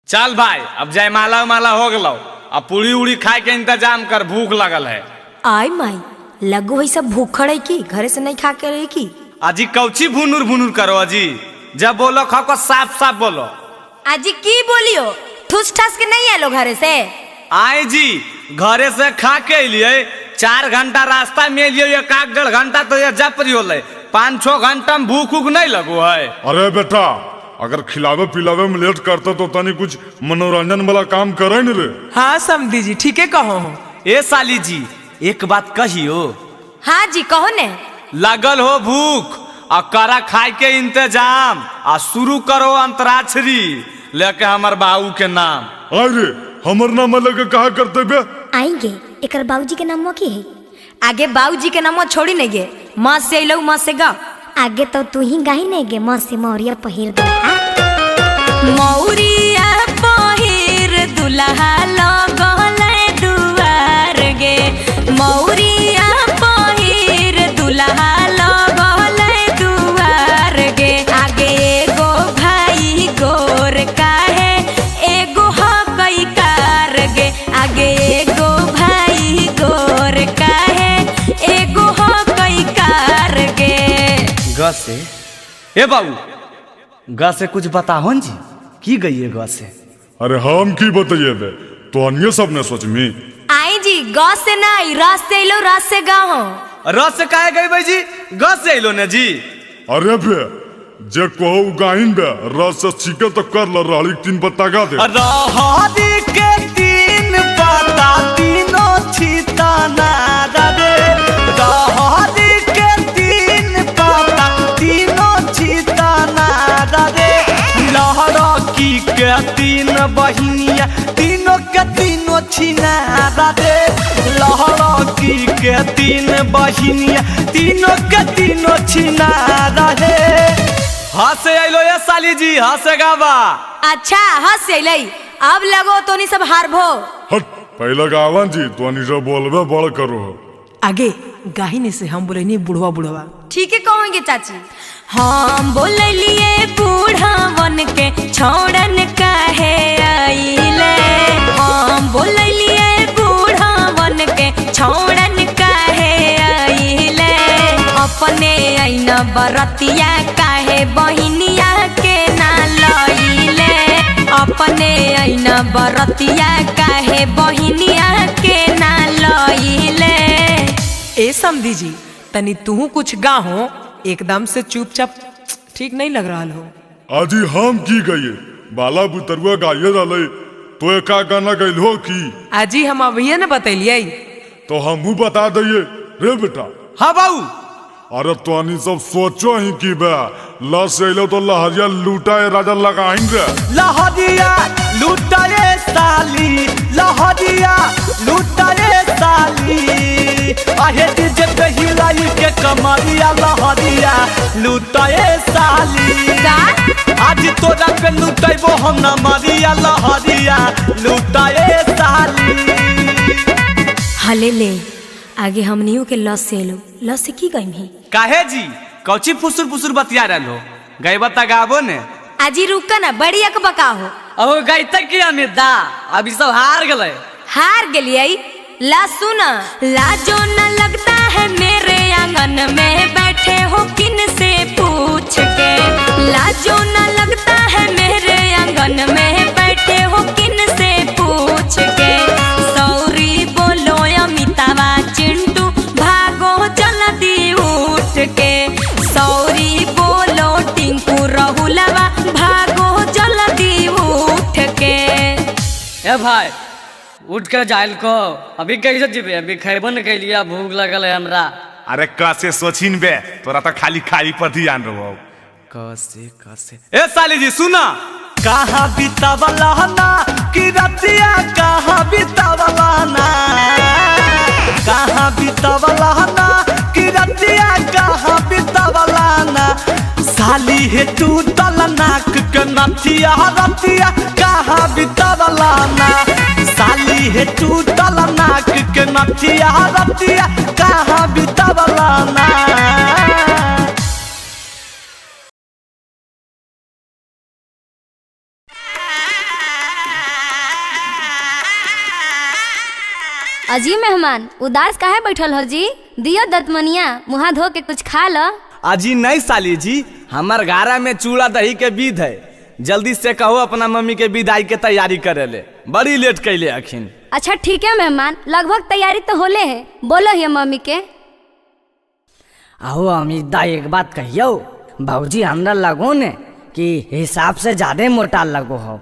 चल भाई अब जयमाला उमाला हो गलो, अब पूरी उड़ी खाए के इंतजाम कर, भूख लगल है। आय माई लगो है सब भूखड़ है की घरे से नहीं खा के रही की। अजी कौची भुनुर भुनुर करो अजी, जब बोलो खा को साफ साफ बोलो। अजी की बोलियो, ठुस ठस के नहीं आलो घरे से? आए जी घरे से खा के लिए 4 घंटा रास्ता में लिए, एक 1.5 घंटा तो ये जप रही, 5-6 घंटा में भूख उख नहीं लगो है। अरे बेटा अगर खिलावे पिलावे में लेट करते तो तनी कुछ मनोरंजन वाला काम करे न रे। हाँ समधी जी ठीक है कहो। ए साली जी एक बात कहियो। हाँ जी कहो ने। लगल हो भूख आ करा खाए के इंतजाम आ शुरू करो अंतराक्षरी लेके हमर बाबू के नाम। अरे हमर नाम लेके कहा करते बे? आएंगे एकर बाबूजी के नाम की है? आगे बाबूजी के नाम छोड़ी नहीं गे, माँ से अइलौ माँ से गा। आगे तो तू ही गाही नहीं गे, माँ से मौरिया पहिर दे। मौरिया पहिर दुल्हा लगल दुआर गे, मौरिया पहिर दुल्हा लगल दुआर गे। आगे एगो भाई गोर काहे एगो हकई कार गे, आगे एगो भाई गोर काहे एगो हकई कार गे। ग से ए बाबू ग से कुछ बताहो जी, की गई है ग से? अरे हम की बताइए बे, तो अन्य सब ने सोचमी। आई जी ग से नहीं र से अइलो र से गाहो। र से काहे गई भाई जी, ग से अइलो ने जी। अरे बे जे कहो गाहिन बे, र से छीके तो कर ल रहली 3 पत्ता गा दे। रहरी के 3 पत्ता तीनों छीता ना रे, रहरी के 3 पत्ता तीनों छीता ना रे। लहरकी के 3 बहिनिया तीनों के तीनों छीना रे, लहरकी के 3 बहिनिया तीनों के तीनों छीना रे। हंसे अइलो ये साली जी, हंसे गावा। अच्छा हंसे अइलै, अब लगो तो नहीं सब हारभो। हट पहले गावन जी तो नहीं सब बोलबे बड़ करो। आगे गाहिने से हम बोले बुढ़वा बुढ़वा। ठीक है कहोगे चाची। हम बोललिए बूढ़वन के छोड़न काहे आइले, हम बोललिए बूढ़वन के छोड़न काहे आइले। अपने ऐना बरतिया काहे बहिनिया के ना लइले, अपने ऐना बरतिया काहे बहिनिया के ना लइले। ए समधी जी तनी तू कुछ गाहो, एकदम से चुपचाप ठीक नहीं लग रहा हो। आजी हम की गई बाला बुतरुआ गाये रहले तो एका गाना गइल हो की? आजी हम अभी न बतैलिए। तो हमहू बता दिए रे बेटा। हाँ बाबू। अरे तो सब सोचो ही की बे ल से अइलो तो लहरिया लूटाए राजा लगाइन रे। लहरिया लूटाए साली, लहरिया लूटाए साली, आहे डीजे पे हिलाई के कमरिया लहरिया लूटाए साली। आज तोरा पे लूटाइबो हम ना मरिया लहरिया लूटाए साली। हले ले आगे हमनियों के लस से लो, लस से की गई ही? काहे जी कौची फुसुर फुसुर बतिया रहलो, गईबा त गाबो ने। आजी रुका ना बड़ी अकबका हो। अब गईता की अमिता अभी सब हार गए। हार गेलिए ला सुना। लाजो न लगता है मेरे आंगन में बैठे हो किन से पूछ के, लाजो न लगता है मेरे आंगन में बैठे हो किन से पूछ के। सौरी बोलो अमितावा चिंटू भागो जल्दी उठ के, सौरी बोलो टिंकू रहुलवा भागो जल्दी उठ के। ए भाई उठ के जाइल को अभी कैसे जीबे, अभी खैबो न कैलिया, भूख लगल है हमरा। अरे कैसे सोचिन बे, तोरा तो खाली खाई पर ध्यान रहो। कैसे कैसे ए साली जी सुना। कहाँ बितावला ना कि रतिया, कहाँ बितावला ना, कहाँ बितावला ना कि रतिया, कहाँ बितावला ना। साली हे तू तल नाक के नथिया रतिया, कहाँ बितावला ना। साली हे तू तल नाक के नथिया रतिया, कहाँ बितावला ना। अजी मेहमान उदास काहे बैठल हो जी? दियो दतमनिया, मुहा धो के कुछ खा लो। अजी नहीं साली जी, हमार गारा में चूड़ा दही के विध है, जल्दी से कहो अपना मम्मी के विदाई के तैयारी करे ले, बड़ी लेट कैले अखिन। अच्छा ठीक है मेहमान, लगभग तैयारी तो होले है, बोलो ही मम्मी के। आहो अमित दा एक बात कहियो भौजी, हमरा लगो ने कि हिसाब से ज्यादा मोटा लगो हो।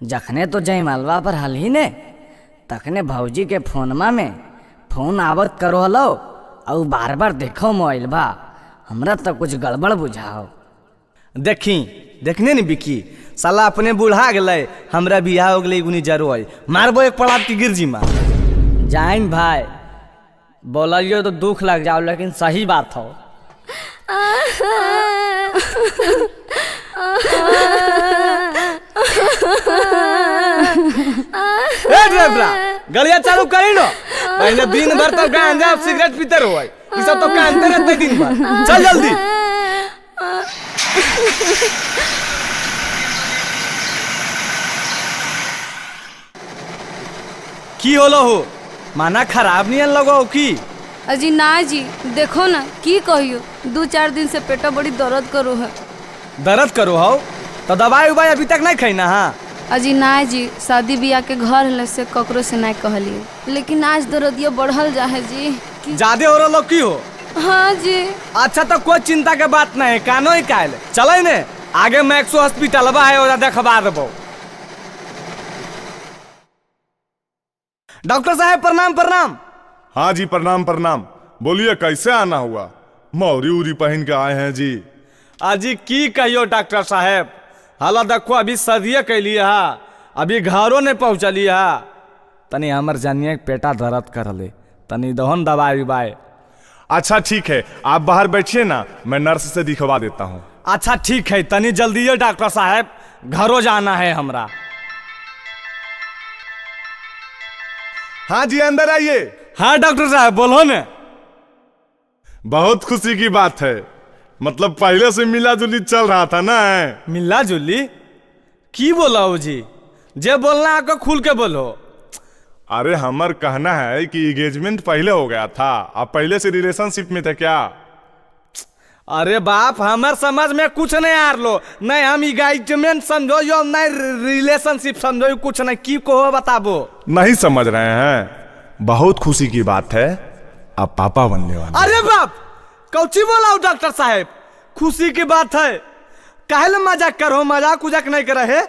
जखने तो जयमालवा पर हलही ने तखने भौजी के फोनमा में फोन आवत करो हलो और बार बार देखो मोबाइल बा, हमरा तो कुछ गड़बड़ बुझाओ। देखी देखने नी बिकी साला अपने बूढ़ा गेलै, हमरा बियाह हो गेलै गुनी जरो है, मारबो एक पड़ाव की गिरजी मार। जाइन भाई बोलियो तो दुख लग जाओ, लेकिन सही बात हो। ए ड्राइवरा गलिया चालू करी लो, पहले दिन भर तो गांजा सिगरेट पीते रहो, ये सब तो कानते रहते दिन भर, चल जल्दी। की होलो हो, माना खराब नहीं लगो की? अजी ना जी, देखो ना की कहियो, 2-4 दिन से पेटा बड़ी दर्द करो है। दर्द करो हो तो दवाई उवाई अभी तक नहीं खाई ना? हाँ अजी ना जी, शादी ब्याह के घर हले से ककरो से नहीं कहलिए, लेकिन आज दर्दिया बढ़ल जा है जी। ज्यादा हो रहा की हो? हाँ जी। अच्छा तो कोई चिंता के बात नहीं है, कानो ही कायल चले ने आगे मैक्सो हॉस्पिटलवा है और देखवा देबो। डॉक्टर साहब प्रणाम प्रणाम। हाँ जी प्रणाम प्रणाम, बोलिए कैसे आना हुआ? मौरी उरी पहन के आए हैं जी। अजी की कहियो डॉक्टर साहब, हाला देखो अभी सदिये कैलिए हा, अभी घरो नहीं पहुँचलिए हा, तनी हमर जानिए पेटा दर्द कर ले, तनी दहन दवाई उवाई। अच्छा ठीक है, आप बाहर बैठिए ना, मैं नर्स से दिखवा देता हूँ। अच्छा ठीक है, तनी जल्दी डॉक्टर साहब, घरो जाना है हमरा। हाँ जी अंदर आइए। हाँ डॉक्टर साहब बोलो ने। बहुत खुशी की बात है, मतलब पहले से मिला जुली चल रहा था ना? मिला जुली की बोला हो जी, जे बोलना आपको खुल के बोलो। अरे हमार कहना है कि एंगेजमेंट पहले हो गया था, आप पहले से रिलेशनशिप में थे क्या? अरे बाप, हमार समझ में कुछ नहीं आ लो, नहीं हम एंगेजमेंट समझो यो नहीं रिलेशनशिप समझो, कुछ नहीं की को बताबो। नहीं समझ रहे हैं, बहुत खुशी की बात है, आप पापा बनने वाले। अरे बाप कौची बोला डॉक्टर साहब, खुशी की बात है, काहे मजाक करो, मजाक उजाक नहीं करे है,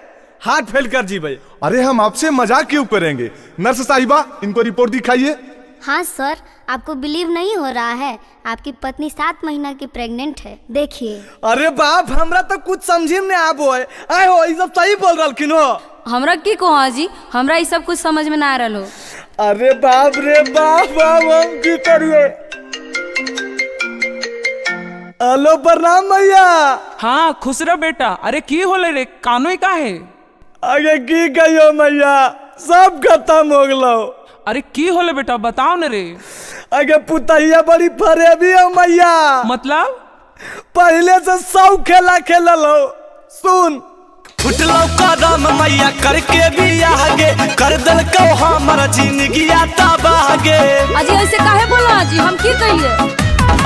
हाथ फेल कर जी भाई। अरे हम आपसे मजाक क्यों करेंगे? नर्स साहिबा इनको रिपोर्ट दिखाइए। हाँ सर, आपको बिलीव नहीं हो रहा है, आपकी पत्नी 7 महीना की प्रेग्नेंट है, देखिए। अरे बाप, हमरा तो कुछ समझी में आबो है, आए हो ये सब सही बोल रहा हो? हमरा की कहो जी, हमरा ये सब कुछ समझ में ना आ रहा हो। अरे बाप रे बाप, बाप हम की करिए। हेलो प्रणाम भैया। हाँ खुश रह बेटा। अरे की होले रे, कानो ही काहे? अरे की कहियो मैया, सब खत्म हो गलो। अरे की होले बेटा बताओ न रे। अरे पुतैया बड़ी फरेबी हो मैया। मतलब? पहले से 100 खेला खेलल हो। सुन फुटलो कदम मैया करके बियाह गे, कर दल को हमर जिंदगी तबाह गे। अजी ऐसे काहे बोला अजी, हम की कहिए?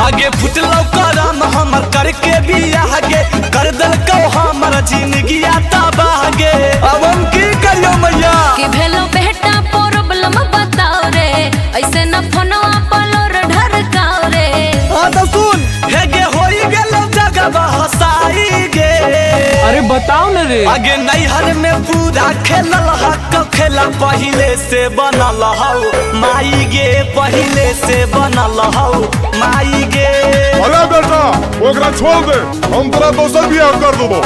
आगे फुटलो कदम हमर करके बियाह गे, कर दल को हमर जिंदगी तबाह गे। अब हम की करियो मैया? कि भेलो बेटा प्रॉब्लम बताओ रे, ऐसे न फोनवा पलोर ढरकाओ रे। हां तो सुन, हे गे होई गेलो जगह हसाई गे। अरे बताओ न रे। आगे नैहर में पूरा खेलल हक खेला पहले से बनल हौ माई गे, पहले से बनल हौ माई गे। अरे बेटा ओकरा छोड़ दे, हम तोरा दोसर बियाह कर देबो।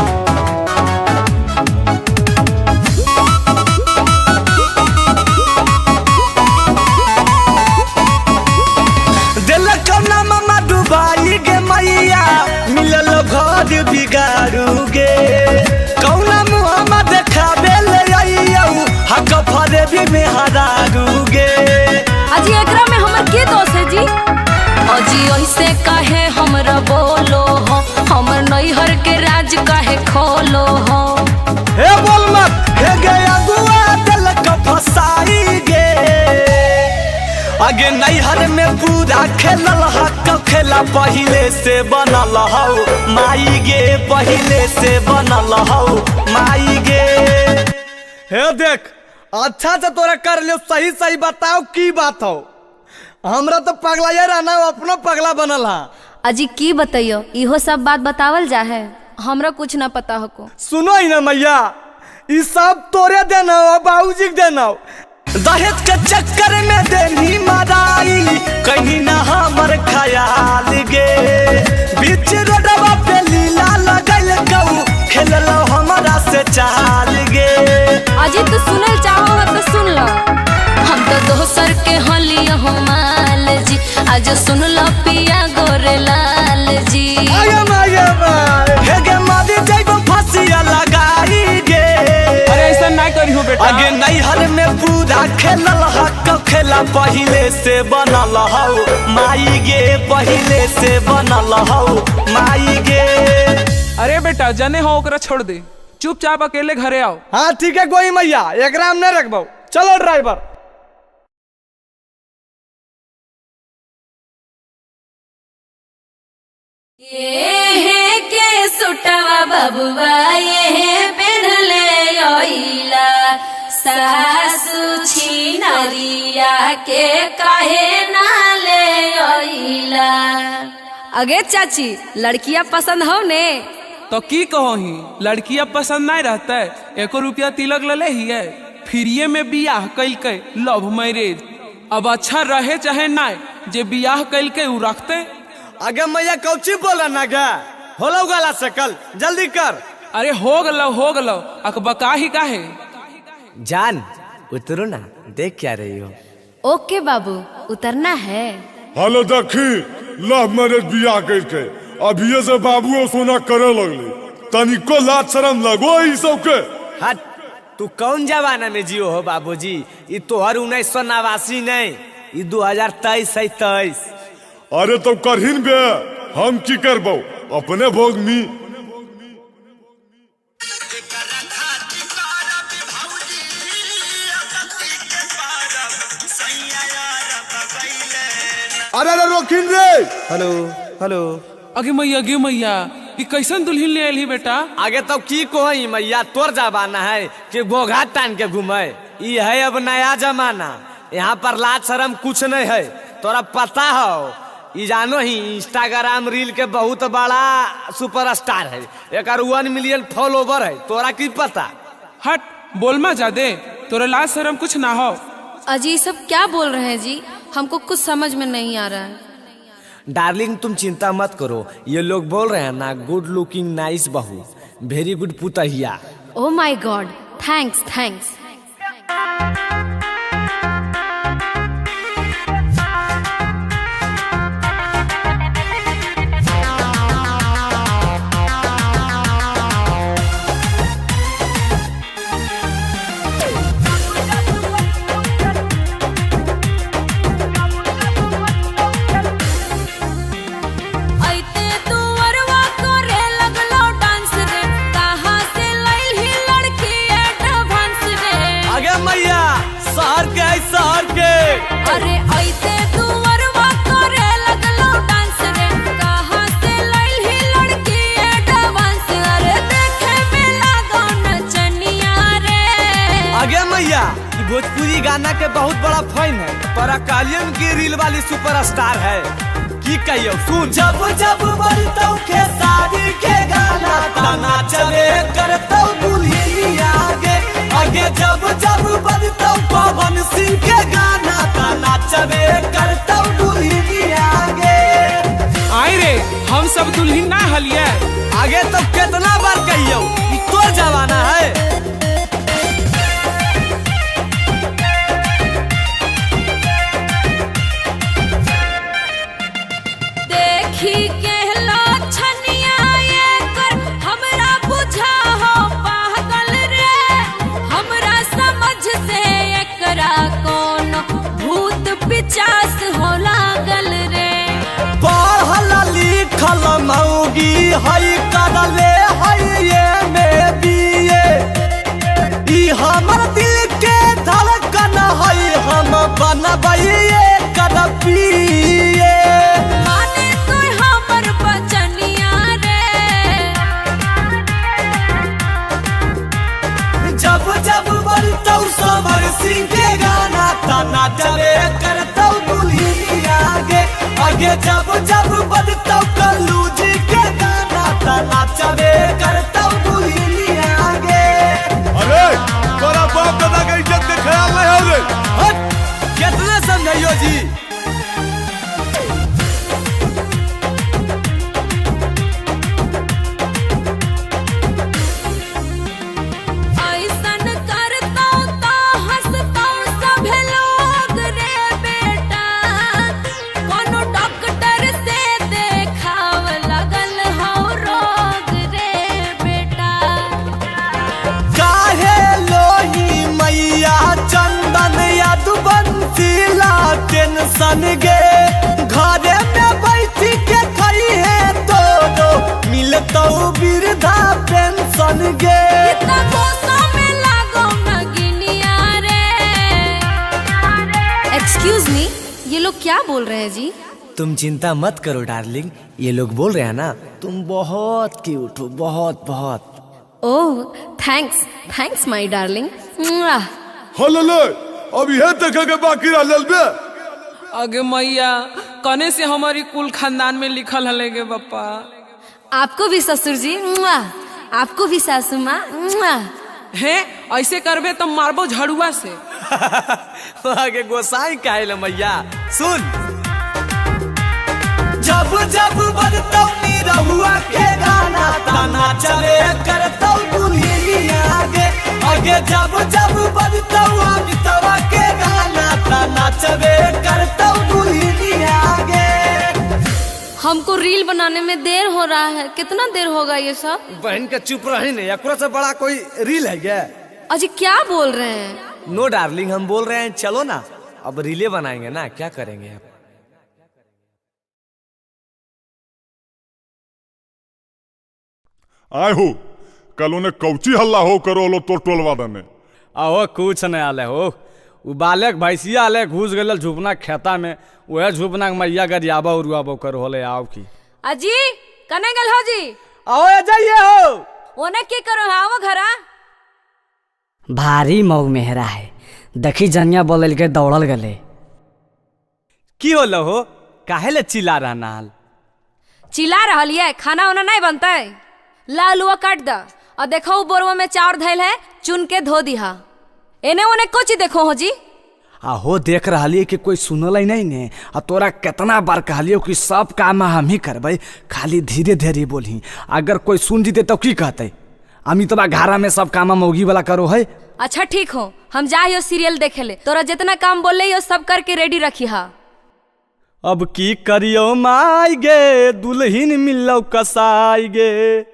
दिलक नाम डुबाई गे मैया, मिलल घर बिगाड़ू गे, कौना मुँह देखाबे ले आइयौ, हक फरेबी में हरारू गे। अजी एकरा में हमर के दोष है जी? अजी ऐसे काहे हमरा बोलो हो, हमर नैहर के राज काहे खो आगे नैहर में पूरा खेलल हक खेला पहिले से बनल हौ माई गे, पहिले से बनल हौ माई गे। हे देख, अच्छा से तोरा कर लियो, सही सही बताओ की बात हो। हमरा तो पगला ये रहना, अपनो पगला बनल हा। अजी की बतैयो, इहो सब बात बतावल जा है, हमरा कुछ ना पता हको। सुनो ही ना मैया, ई सब तोरे देना हो, बाबूजी के देना हो। दहेज के चक्कर में देनी मराई, कहीं ना हमर ख्याल गे। बीच रोडवा पे लीला लगल गऊ, खेलल हमरा से चाल गे। अजी तू सुनल चाहो तो सुन लो, हम तो दोसर के हलियो हो माल जी, आज सुन लो पिया गोरे लाल जी। आये माये माये। हे गे मारी जइबो फांसिया लगाई गे। अरे ऐसा ना करी हो बेटा। आगे नैहर में पूरा खेलल हक खेला पहिले से बनल हौ माई गे, पहिले से बनल हौ माई गे। अरे बेटा जने हो ओकरा छोड़ दे, चुपचाप अकेले घरे आओ। हाँ ठीक है गोई मैया, एकरा हम नहीं रखबो। चलो ड्राइवर। ये के सुटवा बबुआ ये पेन्हले ओइला, सासु छिनरिया के काहे ना ले ओइला। अगे चाची लड़कियां पसंद हो ने? तो की कहो ही, लड़कियां पसंद नहीं रहता है, एको रुपया तिलक ले ले ही है, फिरिये में बियाह कैलकै लव मैरिज। अब अच्छा रहे चाहे ना, जे बियाह कैलकै उ रखते। आगे मैया कौची बोला ना गा, होलो गला सकल, जल्दी कर। अरे हो गलो हो गलो, अकबका ही काहे। जान उतरो ना, देख क्या रही हो। ओके बाबू उतरना है। हेलो देखी, लव मैरिज बियाह करके अभिये से बाबू सोना करे लगले, तनिको लाज शरम लगो ई सब के। हट, तू कौन जमाना में जियो हो बाबूजी, ई तोहर 1989 नहीं, ई 2023 है 23। अरे तो करहिन बे, हम की करबो अपने भोग मी। अरे अरे रोकिन रे। हेलो हेलो। अगे मैया गे मैया, ई कैसन दुल्हन ले आइल ही बेटा? आगे तो की कोई मैया, तोर जमाना है कि घोघा टान के घूमे, ई है अब नया जमाना, यहाँ पर लाज शरम कुछ नहीं है। तोरा पता हो, ई जानो ही इंस्टाग्राम रील के बहुत बड़ा सुपरस्टार है, एक 1 मिलियन फॉलोवर है, तोरा की पता? हट बोल मा जादे, तोरा लाज शरम कुछ ना हो। अजी सब क्या बोल रहे हैं जी, हमको कुछ समझ में नहीं आ रहा है। डार्लिंग तुम चिंता मत करो, ये लोग बोल रहे हैं ना गुड लुकिंग नाइस बहू, वेरी गुड पुतहिया। Oh my god, thanks thanks. अरे ऐते दुवरवा करे लगलो डांस रे, कहां से लाइल ही लड़की एडवांस, अरे देखे में लागो नचनिया रे। आगे मैया भोजपुरी गाना के बहुत बड़ा फैन है, पर अकालियन की रील वाली सुपरस्टार है, की कहियो सुन। जब जब बजतौ खेसारी के गाना, ताना चले करतौ दुल्हनिया गे। आगे जब जब बजतौ पवन सिंह के गाना, ताना चले करतौ दुल्हनिया गे। आए रे, हम सब दुल्हन ना हलिए। आगे तो कितना बार कहियो, ई तोर जमाना है। देखी के लछनिया एकर हमरा बुझा हो पागल रे, हमरा समझ से एकरा कोनो भूत पिचास हो लागल रे। पढ़ल लिखल मौगी है, करले है ये में बीए, टेंशन गे। घरे में बैठ के खई है तो मिलतौ वृद्धा पेंशन गे। एक्सक्यूज मी, ये लोग क्या बोल रहे हैं जी? तुम चिंता मत करो डार्लिंग, ये लोग बोल रहे हैं ना तुम बहुत क्यूट हो, बहुत बहुत। Oh thanks thanks my darling. हो ले अब यह देखे के बाकी रह बे। अगे मैया कने से हमारी कुल खानदान में लिखल हले गे बप्पा। आपको भी ससुर जी, आपको भी सासू माँ। हे ऐसे करबे तो मारबो झड़ुआ से। आगे गोसाई काहे ले मैया सुन। जब जब बजतौ निरहुआ के गाना ताना चले करतौ दुल्हनिया गे। आगे जब जब बजतौ अमितवा के गाना ताना चले करतौ दुल्हनिया गे। हमको रील बनाने में देर हो रहा है, कितना देर होगा ये सब? बहन के चुप रही नहीं, एकरा से बड़ा कोई रील है क्या? अजी क्या बोल रहे हैं? नो डार्लिंग, हम बोल रहे हैं चलो ना अब रीले बनाएंगे ना, क्या करेंगे अब। आए हो कल उन्हें कौची हल्ला हो करो लो तो टोलवा दने। आहो कुछ नहीं आले हो, उ बालक भैंसिया आले घुस गल झुपना खेता में, वह झुपना मैया गरियाबा उरुआबो करो होले। आओ की अजी कने गल हो जी? आओ जाइए हो ओने की करो है, आओ घरा। भारी मऊ मेहरा है, देखी जनिया बोलल के दौड़ल गले। की होलो हो, काहे ले चिल्ला रहा नाल? चिल्ला रहल है, खाना उना नहीं बनता है। ला आलूआ काट द और देखो बोरवा में चाउर धैल है, चुन के धो दिहा। एने ओने कुछ देखो हो जी? आहो देख रहा कि कोई सुनल नहीं ने। आ तोरा कितना बार कहलियो कि सब काम हम ही करबै, खाली धीरे धीरे बोलही, अगर कोई सुन जीते तो की कहते? अमितवा घारा में सब काम मौगी वाला करो है। अच्छा ठीक हो, हम जा हो सीरियल देखे ले, तोरा जितना काम बोले हो सब करके रेडी रखी हा। अब की करियो माई गे, दुल्हन मिलो कसाई गे,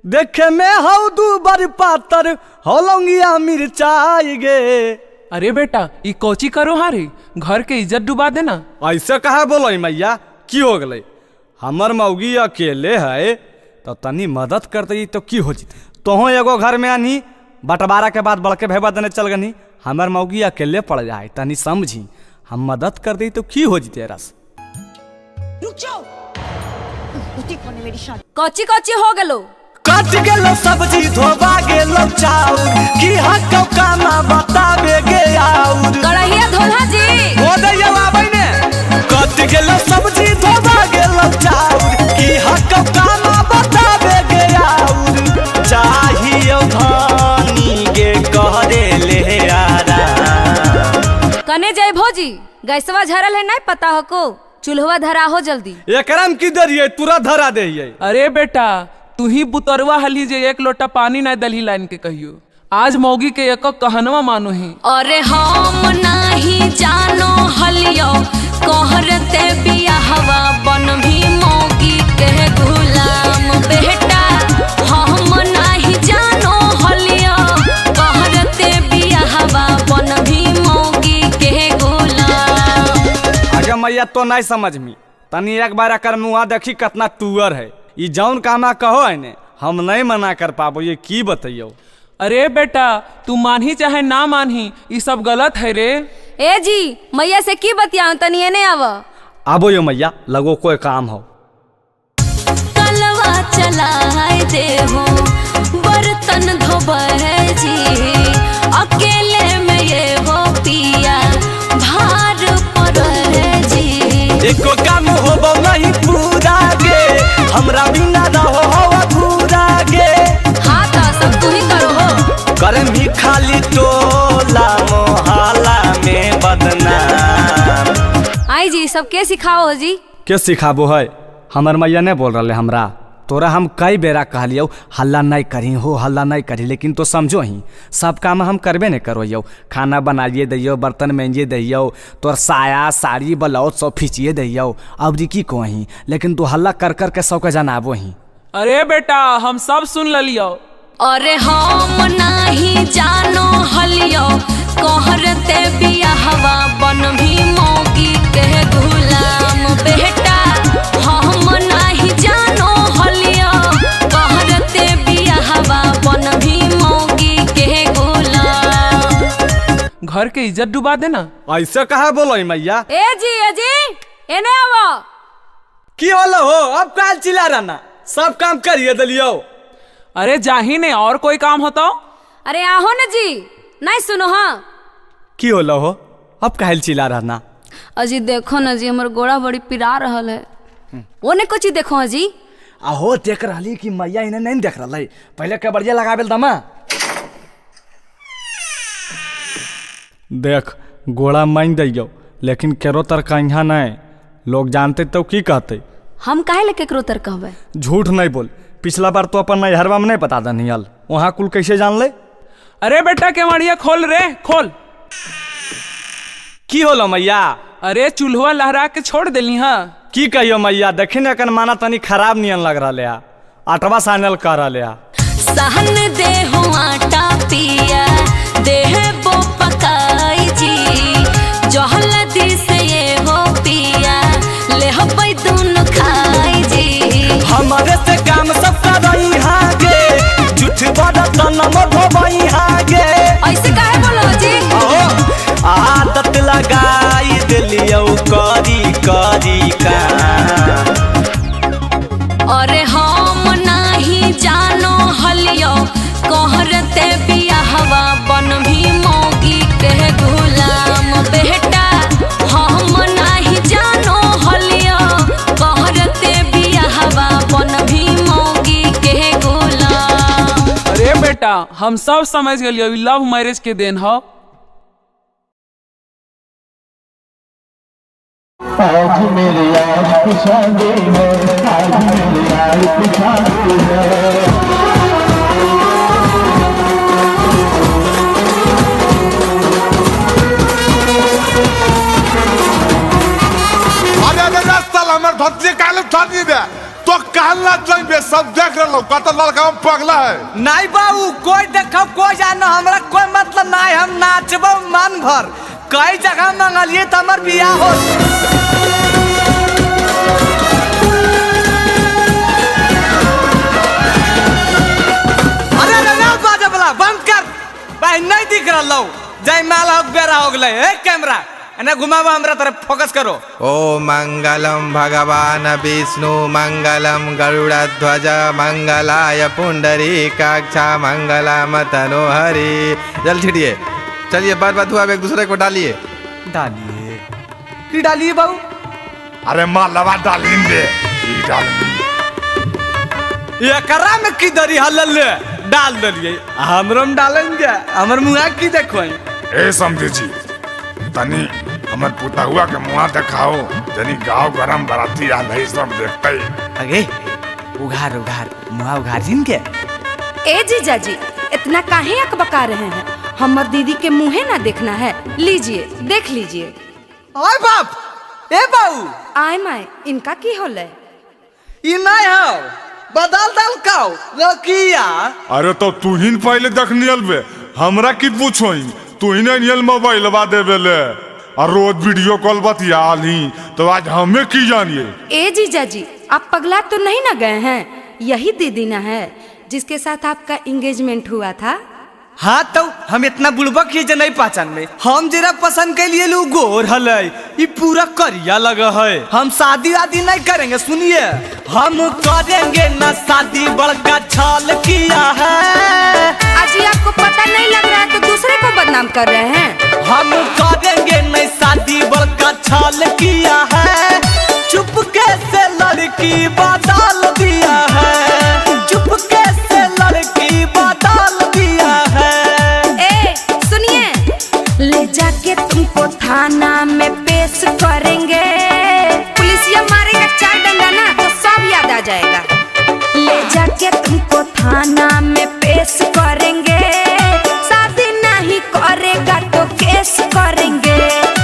देखे में हौ दू बर पातर हो लौंगिया मिर्चाई गे। अरे बेटा ई कोची करो हारी, घर के इज्जत डुबा देना। ऐसे कहा बोलो मैया, की हो गए? हमर मौगी अकेले है तो तनी मदद कर दी तो की हो जीते। तोहों एगो घर में आनी बंटवारा के बाद बड़के भैया देने चल गनी, हमर मौगी अकेले पड़ जाए, तनी समझी हम मदद कर दी तो की हो जीते। रस रुक जाओ, कोची कोची हो गलो? कट गेलो सब्जी धोबा गेलो चाउर, की हक कामा बताबे गे आउर। कढ़ैया धोला जी हो दैया आबै ने। कट गेलो सब्जी धोबा गेलो चाउर, की हक कामा बताबे गे आउर। चाहियो धनी गे कहरे ले आरा। कने जय भोजी, गैसवा झरल है नहीं पता हो को, चूल्हवा धरा हो जल्दी। एकराम की दरिये तुरा धरा देहिए। अरे बेटा तू ही बुतरवा हली जे एक लोटा पानी ना दलही लाइन के कहियो, आज मौगी के एक कहनवा मानो ही। अरे हम नहीं जानो हलियो कहरते बियाहवा बन भी मौगी के गुलाम। बेटा हम नहीं जानो हलियो कहरते बियाहवा बन भी मौगी के गुलाम। अगर मैया तो नहीं समझ में, तनी एक बार अकर मुआ देखी कितना टूअर है, ई जौन कामा कहो है ने हम नहीं मना कर पाबो, ये की बतैयो। अरे बेटा तू मानही चाहे ना मानही, ये सब गलत है रे। ए जी मैया से की बतियाऊं, तनी एने आव। आबो यो मैया, लगो कोई काम हो। कलवा चलाए दे हो बर्तन धोबे जी, अकेले में ये हो पिया भार पर जी। एको काम होबो नहीं पूरा गे, हमरा बिना रहो हो अधूरा गे। हाँ तो सब तू ही करो हो। करमी खाली टोला मोहल्ला में बदनाम। आई जी सब के सिखाओ हो जी? के सिखाबो है, हमर मैया नहीं बोल रहा हमरा। तोरा हम कई बेरा कहलियौ हल्ला नहीं करी हो, हल्ला नहीं करी, लेकिन तो समझो ही सब काम हम करबे नहीं करो यौ। खाना बनाइए दैयो, बर्तन मांजिए दैयो, तोर साया साड़ी ब्लाउज सब खींचिए दैयो, अब की कहीं, लेकिन तू हल्ला कर कर के सबके जनाबो ही। अरे बेटा हम सब सुन लियो। अरे हम नहीं जानो हलियो कहरते बियाहवा बन भी मौगी के घर के इज्जत डुबा देना। ऐसे कहा बोलो मैया? ए जी, ए जी, एने आवो। की होलो हो, अब काल चिल्ला रहना? सब काम करिए दलियो। अरे जाही ने, और कोई काम होता? अरे आहो न जी, नहीं सुनो। हाँ की होलो हो, अब काल चिल्ला रहना? अजी देखो न जी, हमर गोड़ा बड़ी पिरा रहल है। वो ने कुछ देखो अजी। आहो देख रही कि मैया इन्हें नहीं देख रहा है। पहले कबड़िया लगाबेल दमा। देख गोड़ा मान दियो, लेकिन केरो तर कहाँ नहीं, लोग जानते तो की कहते। हम काहे ले केकरो तर कहबे? झूठ नहीं बोल, पिछला बार तो अपन नैहरवा में नहीं बता दनियल, वहाँ कुल कैसे जान ले? अरे बेटा केवड़िया खोल रे, खोल। की होलो मैया? अरे चूल्हा लहरा के छोड़ देली। हाँ की कहियो मैया, देखी न कन माना तनी खराब नियन लग रहा है, आटवा सानल कर रहा है। सहन दे हो आटा पिया देह बो पकाई जी, जहल दी से ये हो पिया ले हो पई दुनु खाई जी। हमारे से काम सब करई हागे, झूठ बड़ा तन मधोबई हागे। ऐसे काहे बोलो जी? आदत लगाई दिलियो करी करी का। अरे हम नहीं जानो हलियो कहरते बियाहवा बन भी मोगी के गुलाम बेटा। हम नहीं जानो हलियो कहरते बियाहवा बन भी मोगी के गुलाम। अरे बेटा हम सब समझ गलियो, लव मैरिज के then हो। आज मेरे यार की शादी है, आज मेरे यार की शादी है। अरे अरे रास्ता हमर धोती काले उठा दे तो कहला जाइबे, सब देख रहलो कत लड़का हम पगला है। नहीं बाबू कोई देखो कोई जानो, हमरा कोई मतलब नहीं, हम नाचबो मन भर। कई जगह मंगलिए तो हमार बियाह हो। अरे अरे बाजा वाला बंद कर भाई, नहीं दिख रहा लो जय माला हो बेरा हो गए। ए कैमरा एने घुमावा, हमरा तरफ फोकस करो। ओ मंगलम भगवान विष्णु मंगलम गरुड़ध्वज मंगलाय पुंडरीकाक्ष मंगलम तनोहरि। जल छिड़िए, चलिए बार बार हुआ, एक दूसरे को डालिए डालिए की डालिए बाबू। अरे माँ लवा डालिन दे की डाल एकरा में की दरी हलल डाल दलिए, हमरो में डालेंगे, हमर मुआ की देखो। ए समझे जी तनी हमर पुतहुआ के मुआ दिखाओ, जनी गांव गरम बराती आल है सब देखते। अगे उघार उघार मुआ उघार जिन के। ए जीजा जी इतना काहे अकबका रहे हैं, हमर दीदी के मुँहे ना देखना है, लीजिए देख लीजिए। आय बाप, ए बाऊ आय my, इनका की होले? ई नहीं हो बदल दल काओ रकिया। अरे तो तू ही पहले देख नियल बे, हमरा की पूछोई? तू ही नियल मोबाइल बा देवे ले और रोज वीडियो कॉल बतियाली, तो आज हमें की जानिए? ए जीजा जी आप पगला तो नहीं ना गए हैं, यही दीदी ना है जिसके साथ आपका एंगेजमेंट हुआ था। हाँ तो हम इतना बुड़बक ही जे नहीं पहचान में, हम जरा पसंद के लिए लू गोर हलै, ई पूरा करिया लगा है। हम शादी वादी नहीं करेंगे, सुनिए हम करेंगे ना शादी, बड़का छल किया है। अजी आपको पता नहीं लग रहा है तो दूसरे को बदनाम कर रहे हैं। हम करेंगे नहीं शादी, बड़का छल किया है, चुपके से लड़की बदल दिया है, चुपके से लड़की बदल दिया है। ए सुनिए, ले जाके तुमको थाना में पेश करेंगे, पुलिस ये मारेगा चार डंडा ना तो सब याद आ जाएगा। ले जाके तुमको थाना में पेश करेंगे, शादी नहीं करेगा तो केस करेंगे।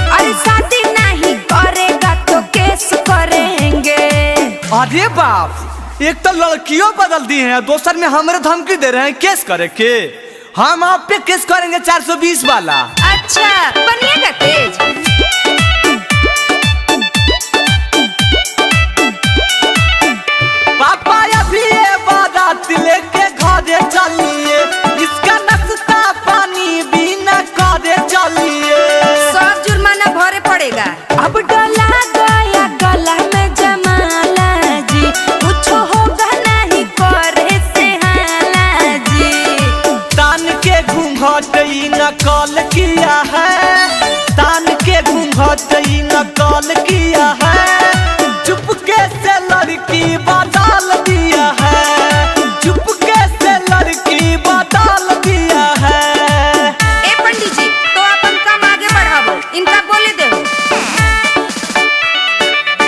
अरे शादी नहीं करेगा तो केस करेंगे। अरे बाप, एक तो लड़कियों बदल दी हैं, दोसर में हमरे धमकी दे रहे हैं केस करे के। हम आप पे केस करेंगे 420 वाला। अच्छा बनिएगा तेज। पापा अभी ये बारात लेके घरे चलिए, इसका नाश्ता पानी बिना करे चलिए। झट ही नकल किया है, चुपके से लड़की बदल दिया है, चुपके से लड़की बदल दिया है। ए पंडित जी तो अपन काम आगे बढ़ावो, इनका बोले देहो।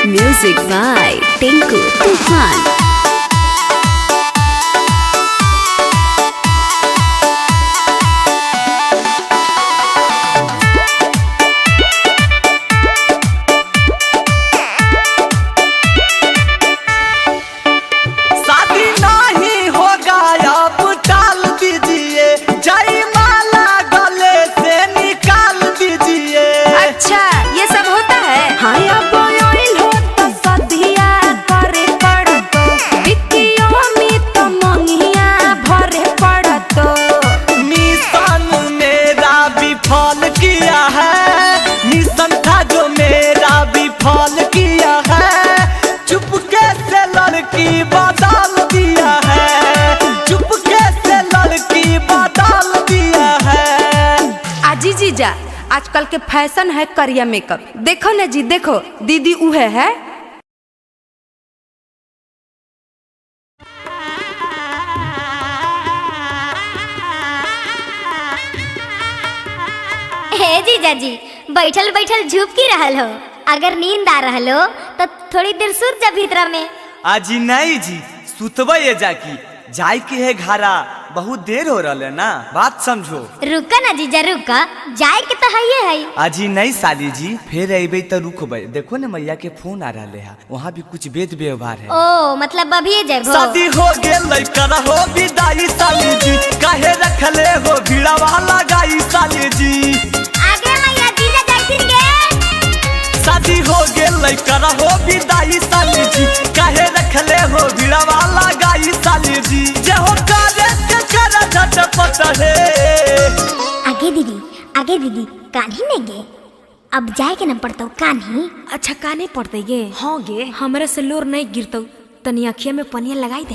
म्यूजिक बाय टिंकू तूफान। शादी नहीं होगा अब टाल दीजिए, जयमाला गले से निकाल दीजिए। अच्छा ये सब होता है। हाँ अब आइल हो तो सदिया करे पड़तो, बिकियो में तो मंगिया भरे पड़तो। मिशन मेरा विफल किया है, मिशन था जो मेरा विफल किया है, चुपके से लड़की बदल दिया है, चुपके से लड़की बदल दिया है। आजी जीजा आजकल के फैशन है करिया मेकअप, देखो ना जी देखो दीदी उहे है। हे जीजा जी बैठल बैठल झुपकी रहल हो, अगर नींद आ रहल हो तो थोड़ी देर सुत जा भीतरा में। आजी नहीं जी सुतबे ये जाकी, जाय के है घारा, बहुत देर हो रहा है ना, बात समझो। रुका ना जीजा रुका, जाए के तो है ही है। आजी नहीं साली जी फिर अबे तो रुकबे, देखो ना मैया के फोन आ रहा है, वहाँ भी कुछ भेद व्यवहार है। ओ मतलब अभी जाबो। शादी हो गेल कर हो विदाई साली जी, काहे रखले हो भीड़ा वाला गाई साली जी। आगे मैया जीजा जाइथिन गे। शादी हो गेल कर हो विदाई साली जी, काहे रखले हो भीड़ा वाला गाई साली जी। जे हो करे के कर झटपट है। आगे दीदी आगे दीदी कान्ही नहीं गे, अब जाए के न पड़तो कान्ही। अच्छा कान्ही पड़ते गे? हाँ गे, हमरा से लोर नहीं गिरतो, तनी अखिया में पनिया लगाई दे।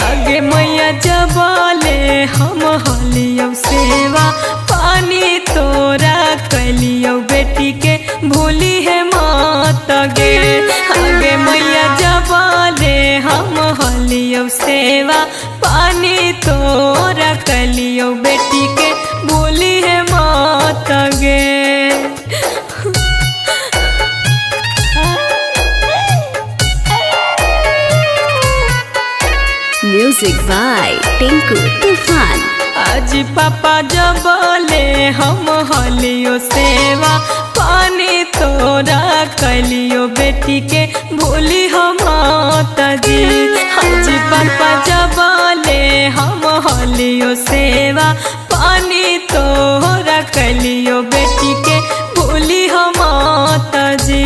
आगे मैया जबले हम हलियौ सेवा, पानी तोरा कलियौ बेटी के भूली है मात गे। आगे मैया जबले हम हलियौ सेवा, पानी तोरा कलियौ बेटी के भूली है मात गे। म्यूजिक बाय टिंकू तूफान। आज पापा जबले हम हलियो सेवा, पानी तोरा कलियो बेटी के भूली हम जी। आज पापा जबले हम हलियो सेवा, पानी तोरा कलियो बेटी के भूली हम जी।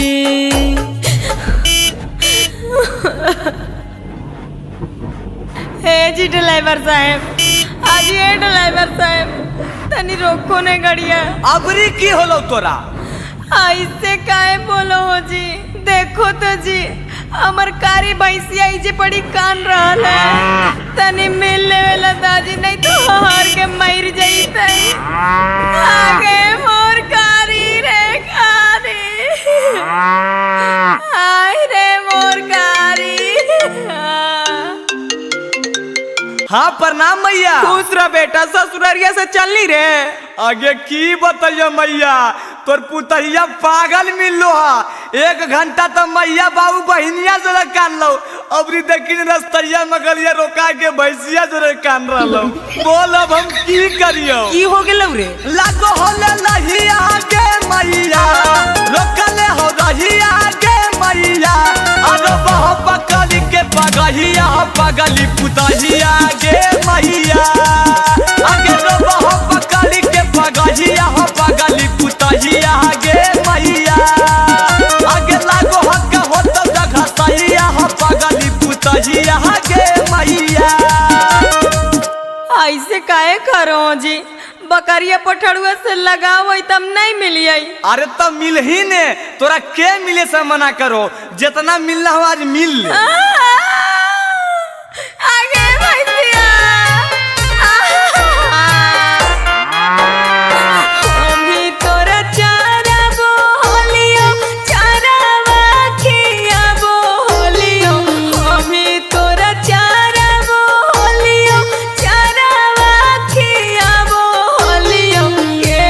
हे जी ड्राइवर साहब, आज ये ड्राइवर साहब तनी रोको ने गड़िया। अबरी की होलो तोरा? ऐसे काहे बोलो हो जी, देखो तो जी हमर कारी भैंसिया इजे पड़ी कान रहल है, तनी मिल लेवेला दाजी नहीं तो हार के मर जईतई। आगे मोर कारी रे कारी, आय रे मोर कारी। हाँ प्रणाम मैया। खुश रह बेटा, ससुरारिया से चलनी रे। आगे की बताइए मैया, तोर पुतहिया पागल मिललो हा, 1 घंटा तो मैया बाबू बहिनिया जोरे कान लो, अबरी देखी रस्तैया मगलिया रोका के भैंसिया जोरे कान रहलो। बोल अब हम की करियो? की हो गेलौ रे? लागो होले लहिया गे मैया, रोकले हो रहिया गे मैया, अरे बह पकड़ी के पगहिया पगली पुतहिया गे मैया। आगे रो बह पकड़ी के पगहिया पगली पुतहिया गे मैया। आगे लागो हक होत जगह सहिया पगली पुतहिया गे मैया। ऐसे ऐसे काहे करो जी? बकरिया पठड़ुआ से लगाओ तब नहीं मिलिए। अरे तब मिल ही ने, तोरा के मिले से मना करो, जितना मिलना हो आज मिल ले। आगे भैया हम ही तोरा चारा बोलियो, चारावा खिया बोलियो, हम ही तोरा चारा बोलियो, चारावा खिया बोलियो, के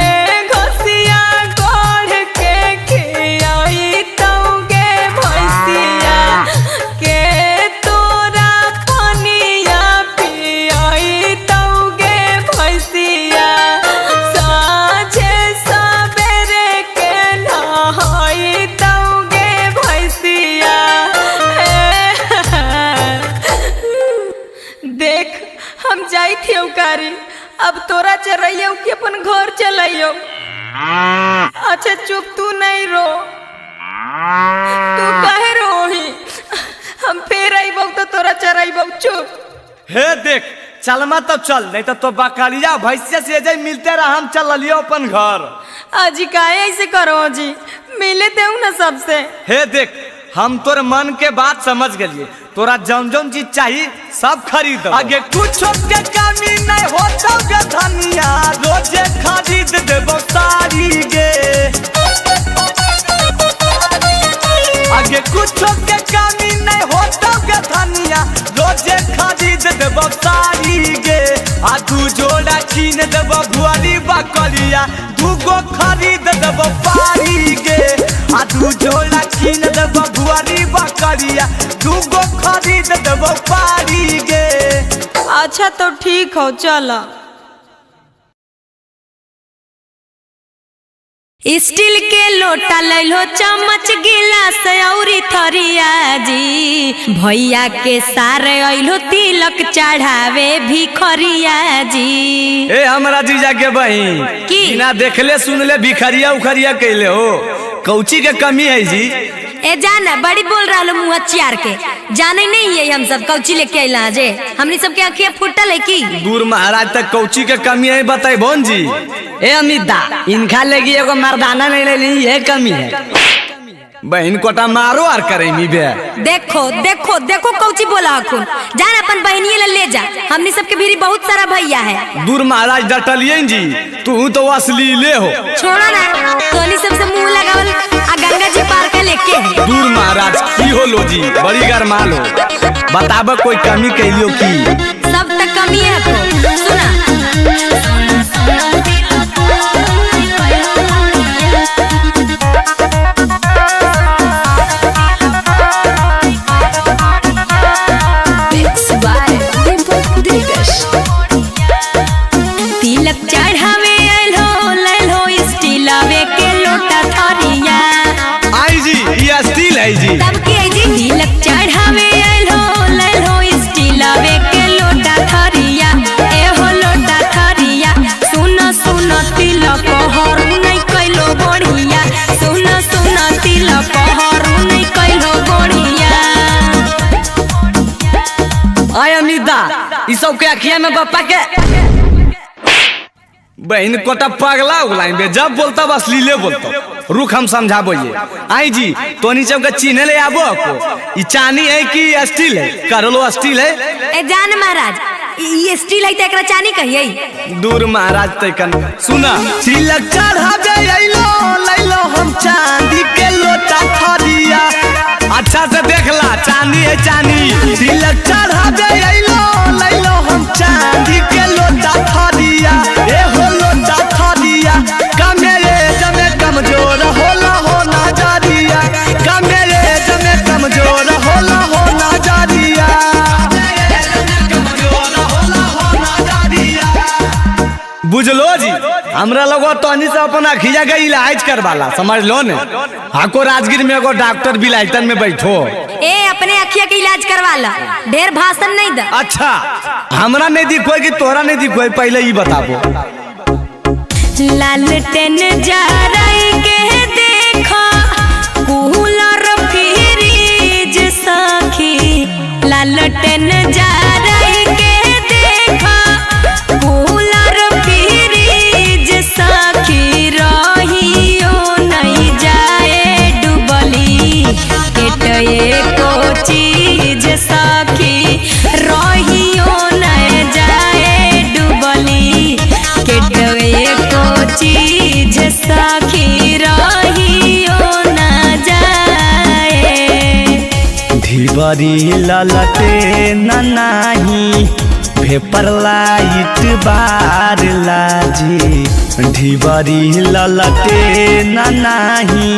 घोसिया गोड़ के खियाई तौगे भैसिया, के तोरा पनिया पियाई तौगे भैसिया, साझे सबेरे के नहाई तौगे भैसिया। देख हम जाई थे उकारी, अब तोरा चरैयो कि अपन घर चलैयो। अच्छा चुप, तू नहीं रो, तू काहे रोही? हम फिर अइबौ तो तोरा चरैबौ। चुप। हे देख चलमा तब चल, नहीं तो बकरिया भैंसिया से जाई मिलते रहा, हम चल लियो अपन घर। अजी काहे ऐसे करो जी, मिले देऊ ना सबसे। हे देख हम तोर मन के बात समझ गलिए, तोरा जौन जौन चीज चाहिए सब खरीद। आगे कुछ के कमी नहीं होतो गे धनिया, रोजे खरीद देबो साड़ी गे। आगे कुछ के कमी नहीं होतो गे धनिया, रोजे खरीद देबो साड़ी गे। आ दू जोड़ा छीन देबो भुआरी बकरिया, दूगो खरीद देबो पारी गे। आ दू जोड़ा छीन देबो भुआरी बकरिया, दूगो खरीद देबो पारी गे। अच्छा तो ठीक हो, चला। स्टील के लोटा लैलो, चम्मच गिलास औरी थरिया जी, भैया के सारे अइलो तिलक चढ़ावे भिखरिया जी। ए हमरा जीजा के बहिन की बिना देखले सुनले भिखरिया उखरिया कैले हो, कौची के कमी है जी? ए जाना बड़ी बोल रहा मुँह चियार के, जाने नहीं है हम सब कौची लेके अइला जे, हमनी सब के आँखिया फूटल है की? दूर महाराज तक कौची के कमी है बताई बोन जी। ए अमित दा, इनका लगी एगो मर्दाना नहीं ले ली, ये कमी है। बहन कोटा मारो आर करे मी बे। देखो देखो देखो कौची बोला अखुन, जान अपन बहनिये ले ले जा, हमनी सब के भीरी बहुत सारा भैया है। दूर महाराज डटलिए जी, तू तो असली ले हो। छोड़ो ना, तोनी सबसे मुंह लगावल आ गंगा जी पार के लेके है। दूर महाराज की हो लो जी, बड़ी गरमाल हो, बताब कोई कमी कैलियो की? सब तक कमी है को। सुना तिलक चढ़ावे आइलो लैलो स्टीलावे के लोटा थरिया। आई जी ये स्टील है जी। तब की आई जी? तिलक चढ़ावे आइलो लैलो स्टीलावे के लोटा थरिया, ए हो लोटा थरिया, सुनो सुनो तिलक हरू नहीं कैलो बढ़िया, सुनो सुनो तिलक हरू नहीं कैलो बढ़िया। आय अमित दा, ई सब के अखिया में बप्पा के बहन कोटा पगला उगला बे, जब बोलता बस लीले बोलता। रुक हम समझाबो ये। आई जी तोनी सब के चिन्हे ले आबो को, ई चानी है कि स्टील है? करलो स्टील है। ए जान महाराज ई स्टील है त एकरा चानी कहिए? दूर महाराज तैकन सुना, तिलक चढ़ावे अइलो लैलो हम चांदी के लोटा थरिया। अच्छा से देखला चांदी है चांदी। तिलक चढ़ावे अइलो लैलो हम चांदी के लोटा थरिया, ए हो लोटा थरिया, कमेरे जमे कमजोर होला हो ना जारिया, कमेरे जमे कमजोर होला हो ना जारिया। बुझलो जी, हमरा लोग तोहनी से अपन अखिया के इलाज करवाला, समझ लो ने। हाको राजगीर में एगो डॉक्टर बिलाइटन में बैठो। ए अपने अखिया के इलाज करवाला, ढेर भाषण नहीं दा। अच्छा हमरा नहीं दिखोय कि तोरा नहीं दिखोय, पहले ही बताबो। लालटेन जराई के देखा कूलर फ्रिज सखी, लालटेन जराई के देखा। ढिबरी ललटे नाही भेपर लाइट बार लाजी। ढिबरी ललटे नाही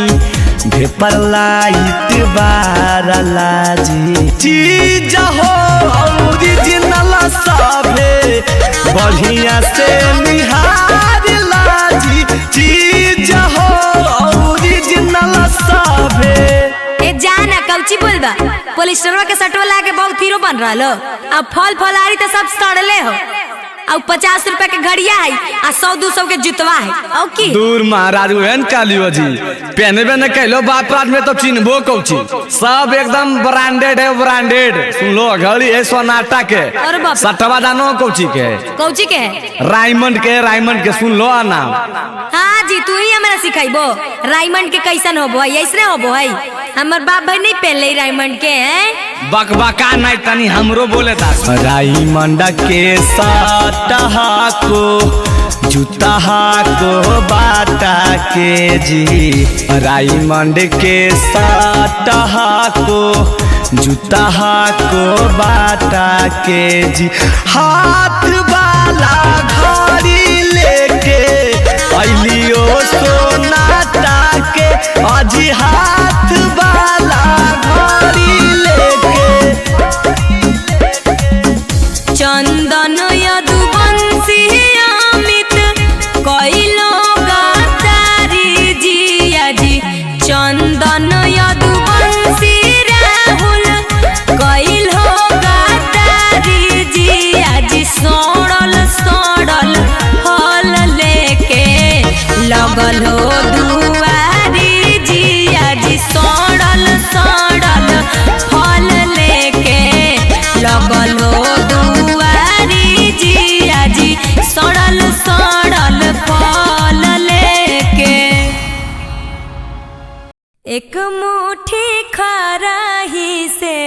भेपर लाइट बार लाजी। चीज हो ओरिजिनल सभे बढ़िया से निहार लाजी। चीज हो ओरिजिनल सभे। ए जाना कौची बोलबा, पोलिस्टरवा के सटवा ला के बहुत हीरो बन रहा हो। अब फल फलारी तो सब सड़ले हो। अब 50 रुपए के घड़िया है आ 100-200 के जुतवा है। और की दूर महाराज उहन कालियो जी पहनबे न कहलो बाप राज में तो चिन्हबो कौची, सब एकदम ब्रांडेड है ब्रांडेड। सुन लो घड़ी है सोनाटा के, सटवा जानो कौची के, कौची के है रायमंड के, रायमंड के सुन लो नाम। हाँ जी तू ही हमरा सिखाइबो रायमंड के कैसन होबो है, ऐसने होबो है। हमर बाप भाई नहीं पहन ले रायमंड के हैं। बकबका नहीं तनी हमरो बोले ता। रायमंड के साटहा को जूता को बाटा के जी। रायमंड के साटहा को जूता को बाटा के जी। हाथ वाला घड़ी लेके अलियो सोनाटा के, अजी हाथ वाला घड़ी लेके। चंदन यदुवंशी अमित कइलो गातारी जिया जी। चंदन यदुवंशी राहुल कइलो गातारी जिया जी। सड़ल सड़ल फल लेके लगल हो दुआरी जिया जी। सड़ल सड़ल फल लेके लगल हो दुआरी जिया जी। सड़ल सड़ल फल लेके एक मुट्ठी खराही से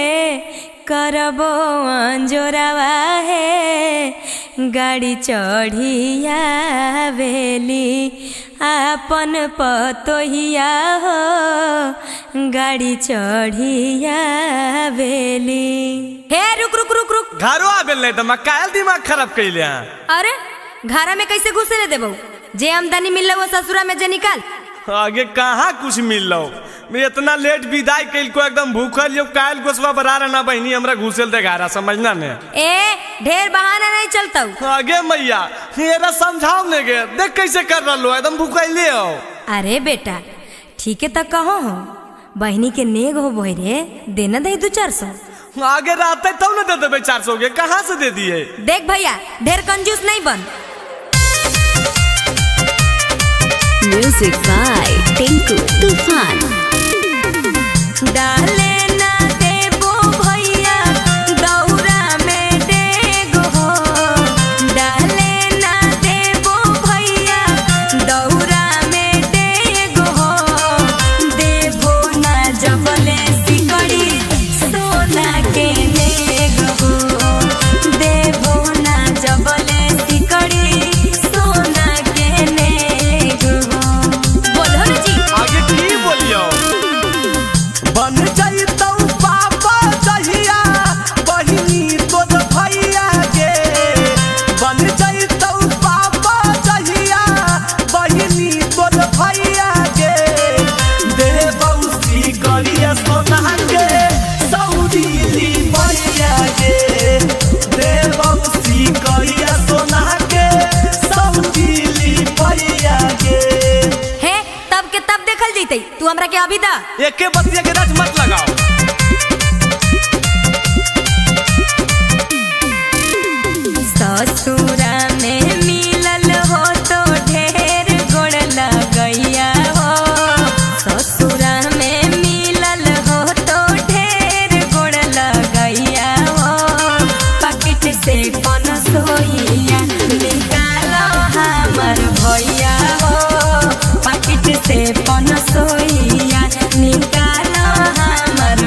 करबो अंजोरवा है। गाड़ी चढ़िया वेली आपन पतोहिया हो, गाड़ी चढ़िया वेली। हे रुक रुक रुक रुक, घरो आबेल नहीं तो कायल दिमाग खराब कैले हैं। अरे घर में कैसे घुसे ले देबो, जे आमदनी मिल वो ससुरा में जे निकाल। आगे कहाँ कुछ मिल लो, मैं इतना लेट विदाई कैल को एकदम भूखल यो कायल गोसवा बरा रहना बहनी हमरा घुसेल दे घारा समझना ने। ए ढेर बहाना नहीं चलता। आगे मैया मेरा समझाओ ने गे, देख कैसे कर रहा लो एकदम भूखले हो। अरे बेटा ठीक है तो कहो हो बहनी के नेग हो बोहे रे, देना दे 200-400। आगे रहते तब न दे देबे 400 के, कहाँ से दे दिए। देख भैया ढेर कंजूस नहीं बन। म्यूजिक बाय टिंकू तूफान। डाले ना देबो भैया दौरा में डेग हो, डाले ना देबो भैया दौरा में डेग हो। देबो ना जबले सिकड़ी सोना के नेग हो, देबो ना जबले सिकड़ी सोना के नेग हो। बोलो ना जी आगे की बोलियो। बन जाइतौ पापा जहिया बहिनी तोर भैया गे, बन जाइतौ पापा जहिया बहिनी तोर भैया गे। देबौ सिकड़िया सोना के सऊदी लिबैया गे, देबौ सिकड़िया सोना के सऊदी लिबैया गे। हे तब के तब देखल जइतै, तू हमरा के अभी दा। एके बतिया के रच मत लगाओ। ससुरा में मिलल हो तो ढेर गोड़ लगैया हो, ससुरा में मिलल हो तो ढेर गोड़ लगैया हो। पॉकेट से पनसोइया निकालो हमर भैया हो, पॉकेट से पनसोइया निकालो हमर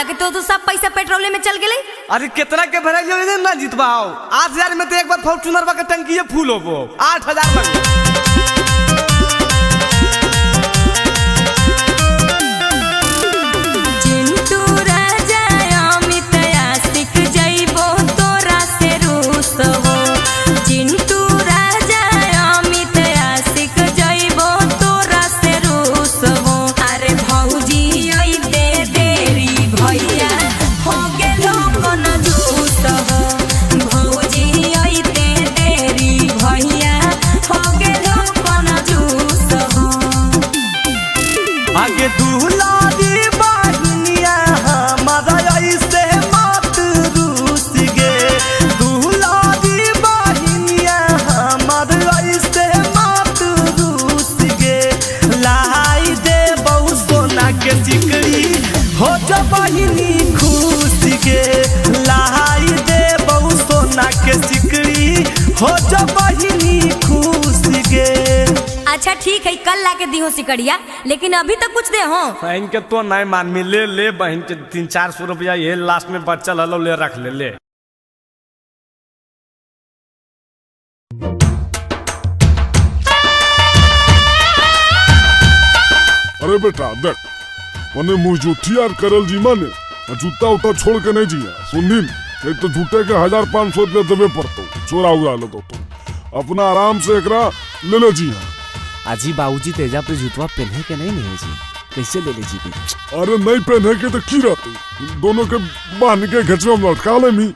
होला कि तो सब पैसा पेट्रोल में चल गेले। अरे कितना के भराइयो ना जीतबाओ, 8000 में तो एक बार फॉर्च्यूनर के टंकी फूल होबो, 8000 में। चिंटू राजा अमित आशिक जइबो तोरा से रूस हो, चिंटू राजा अमित आशिक जइबो तोरा से रूस हो। अरे भौजी अइते देरी भैया हो गेलो कोन जूस हो, भौजी अइते देरी भैया हो गेलो कोन जूस हो। आगे दुलारी बहिनिया हमारा ऐसे मत रूस गे, दुलारी बहिनिया हमारा ऐसे मत रूस गे, लाई दे बहु सोना के सिकड़ी हो जो बहिनी खुश गे, लाई दे बहु सोना के सिकड़ी हो जो बहिनी खुश गे। अच्छा ठीक है, कल ला के दी हो सिकड़िया, लेकिन अभी तक कुछ दे हो। बहन के तो नहीं मान में ले ले बहन के 300-400 रुपया ये लास्ट में बच्चा हलो ले रख ले ले। अरे बेटा देख मने मुँह जूठी यार करल जी माने जूता उता छोड़ के नहीं जिया सुननी, नहीं तो झूठे के 1500 रुपया देवे पड़तो, चोरा उड़ा लो तो अपना आराम से एकरा ले ले जी। अजी बाबूजी तेजा पे जूतवा पहने के नहीं नहीं जी, कैसे ले ले जी? अरे नहीं पहने के तो की रहते, दोनों के बांध के घचवा में लटका ले मी,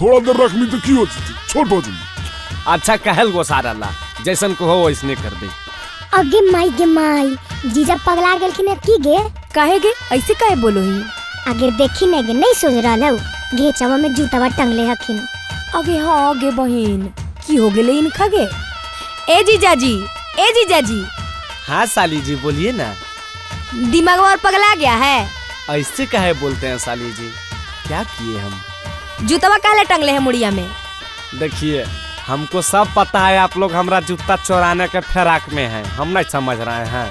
थोड़ा देर रख मी तो की होती छोट हो जी। अच्छा कहल गो सारा ला जैसन को हो वैसने कर दे। अगे माई गे माई जीजा पगला गेलखिन की गे? काहे गे ऐसे काहे बोलो ही? अगे देखी ने गे नहीं सोच रहल हूं, घेचवा में जूतावा टंगले हखिन। अगे हां गे बहिन की हो गेले इनखा गे? ए जीजा जी, ए जीजा जी। हाँ साली जी बोलिए ना। दिमाग और पगला गया है? ऐसे काहे बोलते हैं साली जी, क्या किए हम? जूतवा काहे टंगले हैं मुड़िया में? देखिए हमको सब पता है, आप लोग हमारा जूता चुराने के फिराक में हैं, हम नहीं समझ रहे हैं,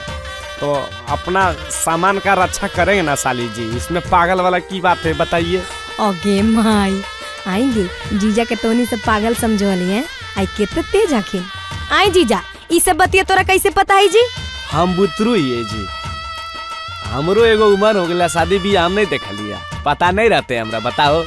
तो अपना सामान का रक्षा करेंगे ना साली जी, इसमें पागल वाला की बात है बताइए। अगे माई आएंगे जीजा के तोनी सब पागल समझो वाली है, आई कितने तेज आखिर। आई जीजा ई सब बतिया तोरा कैसे पता है जी? हम बुतरू ही जी, हमरो एगो उम्र हो गया, शादी भी हम नहीं देख लिया, पता नहीं रहते हमरा, बताओ।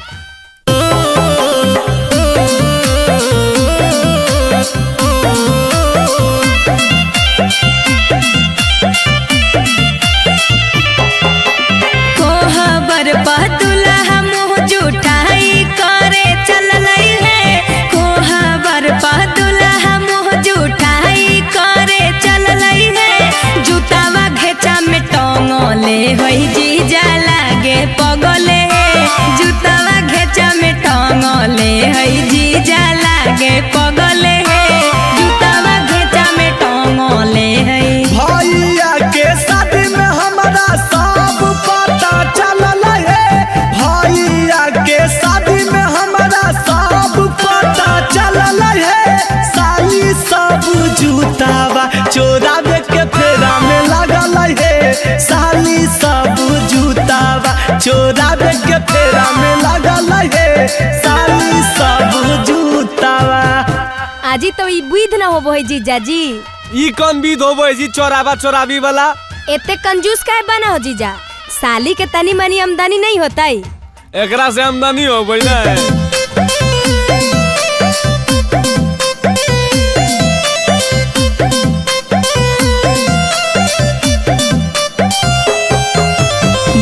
कोहबर पर दुल्हा मुँह जुठाई करे चललई है, कोहबर पर दुल्हा मुँह जुठाई करे चललई है, जूतावा घेचा में टंगले होई जीजा लागे पगले, जूतावा घेचा में टंगले होई जीजा लागे पगले, जूतावा घेचा में टंगले है। भैया के शादी में हमारा सब पता चलल है, भैया के शादी में हमारा सब पता चलल है, साली सब जूतावा चोरावे के फेरा में लागल है, साली सब जूतावा चोरावे के फेरा में लागल है, साली सब जूतावा। आजी तो ई विध ना होबो है जीजा जी। ई कौन विध होबो है जी चोरावा चोरावी वाला? एते कंजूस काहे बना हो जीजा, साली के तनी मनी आमदनी नहीं होता है, एकरा से आमदनी होबे ना।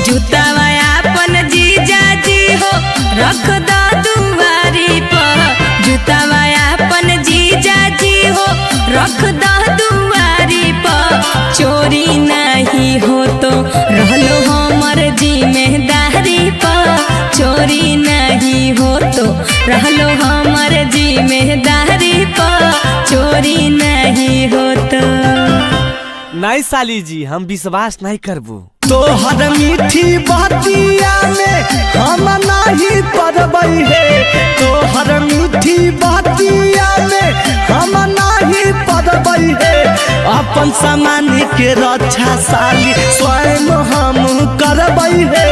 जूतावा अपन जीजा जी हो रख दो दुआरी पर, जूतावा अपन जीजा जी हो रख दो दुआरी पर, चोरी नहीं हो तो रहलो हमर जिम्मेदारी पर, चोरी नहीं हो तो रहलो हमर जिम्मेदारी पर, चोरी नहीं हो तो। नहीं साली जी हम विश्वास नहीं करबू। तोहर मीठी बतिया में हम नहीं पड़बै हे, तोहर मीठी बतिया में हम नहीं पड़बै हे, अपन सामान के रक्षा साली स्वयं हम करबै हे।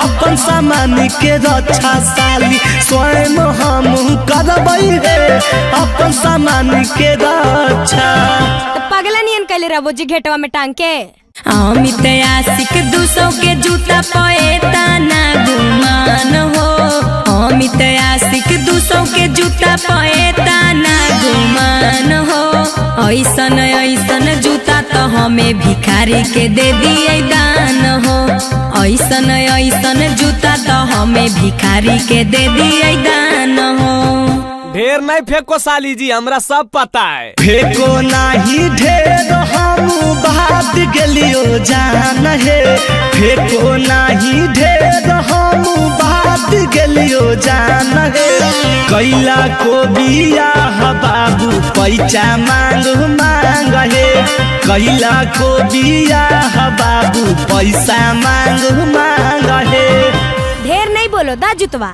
अपन सामान के रक्षा साली स्वयं हम करबै हे। अपन सामान के रक्षा। तो पगला नियन कैले रहो जी घेटवा में टांग के। अमित आशिक 200 के जूता पएता ना गुमान हो। अमित आशिक 200 के जूता पएता ना गुमान हो। ऐसन ऐसन जूता तो हमें भिखारी के दे दिए दान हो। ऐसन ऐसन जूता तो हमें भिखारी के दे दिए दान हो। ढेर नहीं फेंको साली जी, हमरा सब पता है। फेंको नहीं ढेर हम बात गेलियो जान हे। फेंको नहीं ढेर हम बात गेलियो जान हे। कैला को बियाह बाबू पैसा मांग मांग हे। कैला को बियाह बाबू पैसा मांग मांग हे। ढेर नहीं बोलो दा जुतवा।